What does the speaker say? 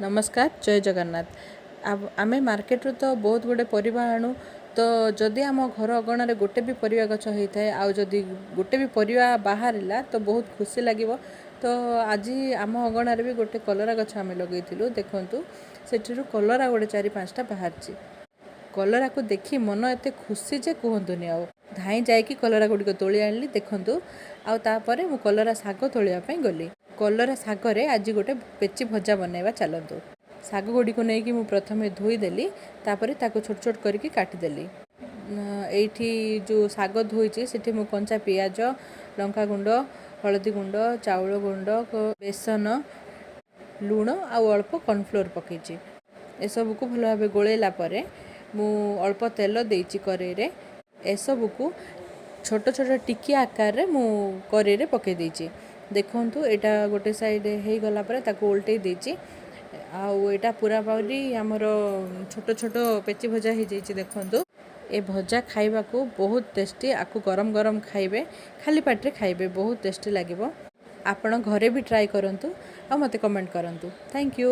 ନମସ୍କାର, ଜୟ ଜଗନ୍ନାଥ। ଆମେ ମାର୍କେଟରୁ ତ ବହୁତ ଗୁଡ଼ିଏ ପରିବା ଆଣୁ। ତ ଯଦି ଆମ ଘର ଅଗଣାରେ ଗୋଟେ ବି ପରିବା ଗଛ ହେଇଥାଏ ଆଉ ଯଦି ଗୋଟେ ବି ପରିବା ବାହାରିଲା, ତ ବହୁତ ଖୁସି ଲାଗିବ। ତ ଆଜି ଆମ ଅଗଣାରେ ବି ଗୋଟେ କଲରା ଗଛ ଆମେ ଲଗେଇଥିଲୁ। ଦେଖନ୍ତୁ, ସେଠିରୁ କଲରା ଗୋଟେ ଚାରି ପାଞ୍ଚଟା ବାହାରିଛି। କଲରାକୁ ଦେଖି ମନ ଏତେ ଖୁସି ଯେ କୁହନ୍ତୁନି। ଆଉ ଧାଇଁ ଯାଇକି କଲରା ଗୁଡ଼ିକ ତୋଳି ଆଣିଲି, ଦେଖନ୍ତୁ। ଆଉ ତାପରେ ମୁଁ କଲରା ଶାଗ ତୋଳିବା ପାଇଁ ଗଲି। କଲରା ଶାଗରେ ଆଜି ଗୋଟେ ପେଚି ଭଜା ବନେଇବା, ଚାଲନ୍ତୁ। ଶାଗ ଗୁଡ଼ିକୁ ନେଇକି ମୁଁ ପ୍ରଥମେ ଧୋଇଦେଲି, ତାପରେ ତାକୁ ଛୋଟ ଛୋଟ କରିକି କାଟିଦେଲି। ଏଇଠି ଯେଉଁ ଶାଗ ଧୋଇଛି, ସେଠି ମୁଁ କଞ୍ଚା ପିଆଜ, ଲଙ୍କା ଗୁଣ୍ଡ, ହଳଦୀ ଗୁଣ୍ଡ, ଚାଉଳ ଗୁଣ୍ଡ, ବେସନ, ଲୁଣ ଆଉ ଅଳ୍ପ କର୍ଣ୍ଣଫ୍ଲୋର୍ ପକାଇଛି। ଏସବୁକୁ ଭଲ ଭାବେ ଗୋଳେଇଲା ପରେ ମୁଁ ଅଳ୍ପ ତେଲ ଦେଇଛି କରେଇରେ। ଏସବୁକୁ ଛୋଟ ଛୋଟ ଟିକିଆ ଆକାରରେ ମୁଁ କରେଇରେ ପକାଇ ଦେଇଛି। ଦେଖନ୍ତୁ, ଏଇଟା ଗୋଟେ ସାଇଡ଼୍ ହେଇଗଲା ପରେ ତାକୁ ଓଲଟେଇ ଦେଇଛି। ଆଉ ଏଇଟା ପୁରାପୁରି ଆମର ଛୋଟ ଛୋଟ ପେଚି ଭଜା ହେଇଯାଇଛି। ଦେଖନ୍ତୁ, ଏ ଭଜା ଖାଇବାକୁ ବହୁତ ଟେଷ୍ଟି। ଆକୁ ଗରମ ଗରମ ଖାଇବେ, ଖାଲି ପାଟିରେ ଖାଇବେ, ବହୁତ ଟେଷ୍ଟି ଲାଗିବ। ଆପଣ ଘରେ ବି ଟ୍ରାଏ କରନ୍ତୁ ଆଉ ମୋତେ କମେଣ୍ଟ କରନ୍ତୁ। Thank you.